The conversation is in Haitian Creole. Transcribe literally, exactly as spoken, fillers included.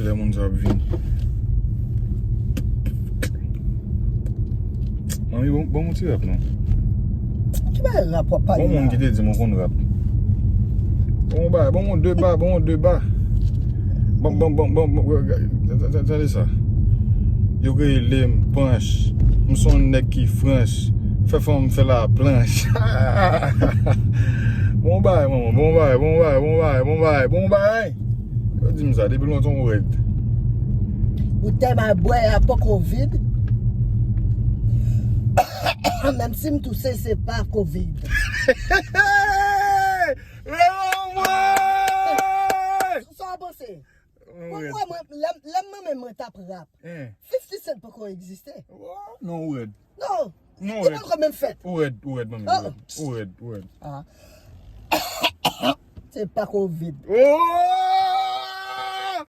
Lè moun sa ap vin. Manmi, bon, bon, moun ti rap non. Ki bagay rap w ap pale Bon, moun la? Ki te di m ou konn rap. Bon, ba, bon, moun de ba, bon, moun de ba. Bon, bon, bon, bon, bon, tande sa. Yo rele m Panch. M se yon nèg ki franch. Fè fanm fè la planch. Bon bagay, manman. Bon bagay, bon bagay, bon bagay, bon bagay, bon bagay. Yo di m sa depi lontan ou rèd. Boutèy m ap bwè a poko vid. Menm si m touse, se pa kovid. Leon mwen! Sa w panse? Pou mwen, mwen, lè lè m mwen menm mwen t ap rap. Hein. fifty Cent poko egziste. Non, ou rèd. Non. Non, Li rèd. poko menm fèt. Ou rèd, ou rèd, manmi. Ah. Ou rèd, ou rèd, ou rèd. Ah. Se pa kovid. Oh!